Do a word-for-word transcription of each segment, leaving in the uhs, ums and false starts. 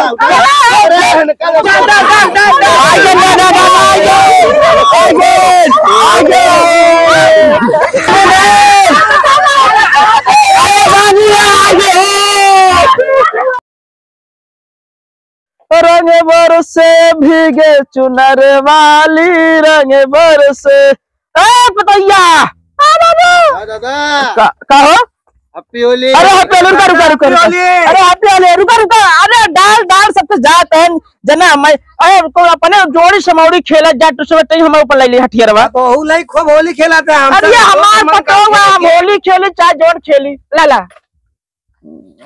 अरे, अरे, अरे, अरे, रंग बरसे भीगे चुनर वाली, रंग बरसे। ए पतैया, हाँ बाबू। हाँ दादा। का, का हो? Happy होली। अरे Happy होली, रुका, रुका, रुका, रुका। Happy होली। अरे Happy होली, रुका, रुका। अरे डाल, डाल, सब तो जात हैं, जना मैं, अरे को अपने जोड़ी समौड़ी खेला जा, तो सब टाइम हमारे ऊपर ले ली हथियारवा। तो हो लाई खूब होली खेलाते हैं हम अरे सब। हमार पतोह, हम होली खेली चाहे जोड़ खेली, ला ला।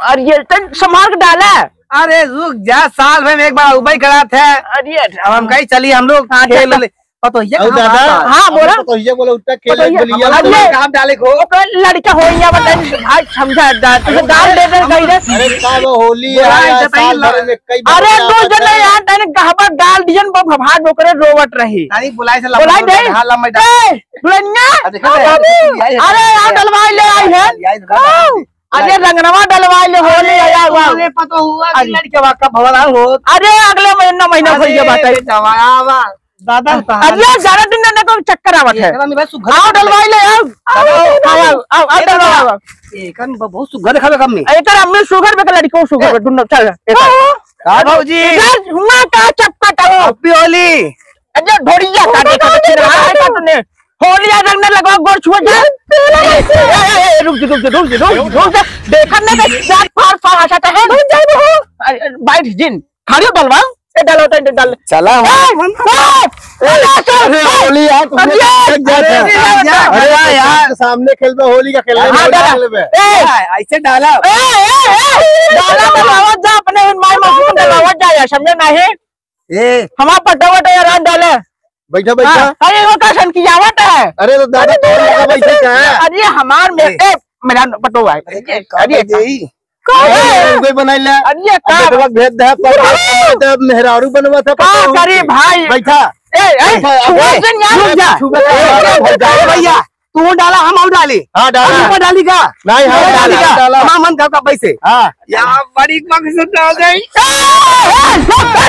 अरे ये तन संभाल के डाला। अरे रुक जा, साल भर में एक बार उबई करात है। अरे अब हम कहीं चली, हम लोग हाँ, खेल चल। ले। पतोहिया और कहाँ दादा, बात है? हाँ, बोला। पतोहिया बोला, उतना खेल पतोहिया, बोलिया। अब ये काम डाले को। ओकर लड़का हो या बताई, भाई समझा दा, तुझे डाल दे दे कहीं रे। अरे का वो होली है यार, साल भर में कई बार अरे डाल दो जने यार, तने कहबा डाल दियन, वो भभाट ओकरे रोवत रही। नहीं, बुलाई से बुलाई दे। हाँ, लम्बा डाल। ए, दुल्हनिया, अरे देखो, बाबू, अरे यार, डलवाई ले आई है। यार, अरे रंगनवा डलवाई ले, होली आया हुआ। अरे पता हुआ कि अरे। लड़के वाका भवरा हो। अरे अगले महीना, महीना भैया बात है। जवाया बा। दादा, अरे यार, ज्यादा दिन ना को चक्कर आवत है। एकरा में भाई सुघर आओ, डलवाई ले आओ। आओ, आओ, आओ, आओ, ए, डलवाई दादा। आओ। एकन ब-, बहुत सुघर देखावे कम में। एकर अम्मी सुघर में के लड़को सुघर ए। में, दुनो, चल, एक हाँ। का भौजी? इधर हुआ का चपका टाओ। Happy होली। अरे ढोड़िया का देखा तो चिन्ह है का तूने? होलिया रंग न लगाओ, गोड़ छुआ जा। ए, ए, ए, रुक जा, रुक जा, रुक जा, रुक जा, रुक जा। देखा ना, देख, जात फाड़, फाड़, आशा तो है। अरे, अरे, बैठ जिन। खाड़ियो डलवा। ए, डलवा तो, डल। चला, हम ए, ए, ए, अरे, होली यार, तुमने अरे, देख जाता है। अरे, अरे, यार, यार। सामने खेलबे, होली का खेलबे, हाँ, होली डाला। खेलबे। ए, ऐसे डाला। ए, ए, ए, डाला, डलवा जा, अपने उन माई मौसी को डलवा जा यार, समझे नहीं? ए। हमार पटवा वटवा यार डाले। बैठा, बैठा। हाँ, अरे वो का सन की आवत है। अरे तो दादा, अरे तोर लगा बैठे का? अरे हमार में, ए। ए, मेरा पटवा है। अरे, का अरे, कर देई? का अरे, है? कोई बनाई ले। अरे, का? अब बेटवा भेज दे, पर अरे! अब मेहरारू बनवा था, का पटवा करी होती। भाई? बैठा। ए, ए, बैठा, छुआ अबे। से न्याय छुआ, हो जा। छुआ, ए, छुआ, ए, भैया। तू डाला, हम और डाली। हाँ, डाला। हम ऊपर डाली का? नहीं, हाँ, ऊपर डाली डाला, का? डाला। हमार मन का, का पैसे। हाँ। या बड़ी मकसद आ गई।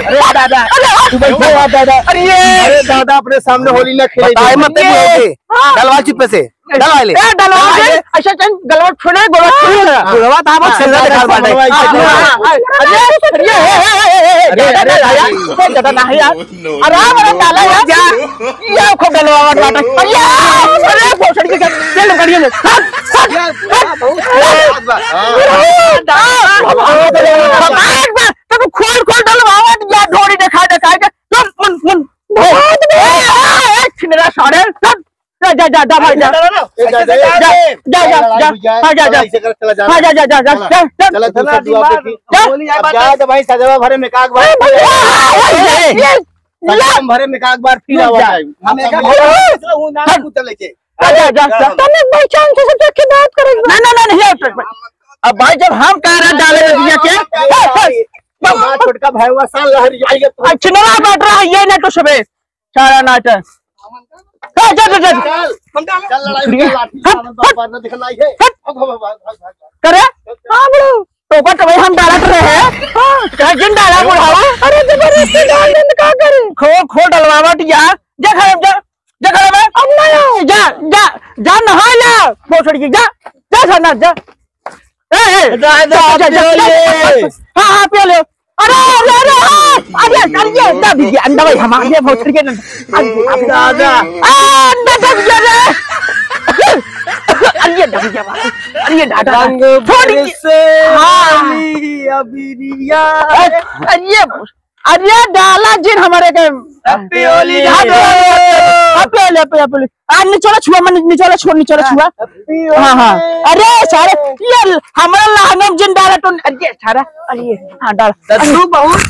अरे दादा, अरे, तू बैठो यार दादा। अरे ये। अरे दादा, अपने सामने होली ना खेले बताए दे। मत, तू ये। होके। हाँ। डलवा चुप्पे से। डलवा ले। ए, डलवा ले। ए। अच्छा, चल, गलवा छोड़े, गलवा छोड़े। हाँ। गलवा तो आप हाँ, छेदा दादा, दिखा बाटे। सामने हाँ, हाँ, हाँ। अरे, अरे, ए, ए, ए, ए, ए, अरे, ज्यादा अरे, ना, यार, अरे। ज्यादा ना है यार। आराम, आराम, डाला यार। जा। ये खूब डलवावत बाटे। अरे, अरे, भोसड़ी के चल, चल, गाड़ी में। हट, हट, हट। तब खोल, खोल डलवावत या ढोरी देखा, देखा के। चल, मुन, मुन। ए, ए, ए, छिनरा सारे, चल। जा, जा, जा, जा भाई, जा। जा, जा, जा, जा। हाँ, जा, जा। हाँ, जा, जा, जा, जा, जा, जा। चला, दूसरा दुआ देखी। जा। अब जा, तो भाई, सजवा भरे में का एक बार ए, भैया, ए, ए, ए, ए, सजवा भरे में का एक बार फिर आवा जा। जाए। हम एक बार हट। चला, वो ना हट। पूछ लेके। जा, जा, जा, जा। तने भाई चांद से सबसे अच्छी बात करेंगे। ना, ना, ना, नहीं, अब भाई, जब हम कह रहे हैं डाले में दिया के, ए, ए, बा-, छोटका भाई, वो साल लहर आई है, तो अच्छा, ना बैठ रहा है, ये ना तो सबे। सारा नाटक। ए, जा, जा, जा। चल, चल, लड़ाई उठा, लाठी हट, साला हट। बार-बार ना दिखलाई है। हट। भाग, भाग, भाग, भाग, भाग। करे? हाँ, बड़ू। तो ऊपर तो भाई हम डालत रहे हैं। हाँ। कहे, जिन डाला बुढ़ावा। अरे, जबरदस्ती डाल दे, तो का करे? खो, खो डलवावट या। जा घर में जा। जा घर में। अब ना आओ। जा, जा, जा नहा ला। भोसड़ी की, जा। जा सरना, जा। ए, ए, जा, जा, जा, जा, जा, पियो जा। ले। हाँ, हाँ, पियो ले। अरे, अरे, अरे, अरे, अरे, ये दब गया, अंडा भाई, हमारे भोसड़ी के अंडा। अरे, अरे, दादा। आ, अंडा दब गया रे। अरे, ये दब गया भाई। अरे, ये दादा। रंग छोड़ दे। बरसे हाँ। होली अबिरिया। अरे, अरे, ये, अरे, ये डाला जिन हमारे के। Happy होली। Happy होली, happy होली, happy होली। आ, निचोला छुआ, मन निचोला छुआ, निचोला छुआ। Happy हाँ, हाँ। होली। अरे, सारे, ये हमारा लहंगा में जिन डाला तो, अरे, सारा, अरे, हाँ, डाला। दद्दू बहुत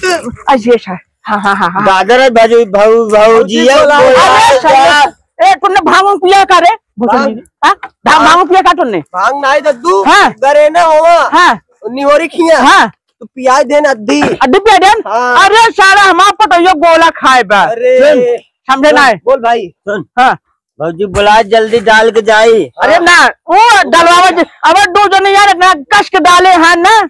अरे, सारा, हाँ, हाँ, हाँ, हाँ। दादा रे, भाऊ, भाऊ, भाऊजी, भौजी बोला, बोला, अरे, सारा, बोला। ए, तूने भांग पिया का रे? भांग? हाँ? भांग, भांग पिया का तूने? भांग नहीं दद्दू, हाँ। गरेना होवा। हाँ। निहोरी खिया। हाँ। तो पियाई देन अद्धी। अद्धी पियाई देन? हाँ। अरे साला, हमार पतोहियो गोला खाए बा। अरे। सुन, समझे ना? बोल भाई। सुन। हाँ। भौजी बुला, जल्दी डाल के जाई। अरे ना, वो डलवावा जी, अब दो जने यार इतना कस के डाले हैं ना।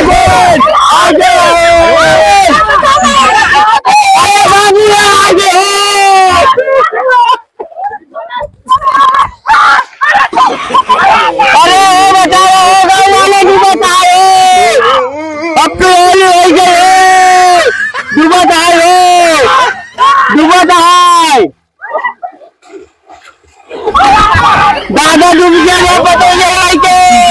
आगे हो। अरे बाबू, आगे हो। अरे, बचाओ, गाँव वाले डूबत आए। अब तो ये हो गए। डूबत आए हो। डूबत आए। दादा डूब गया, पता नहीं आए के।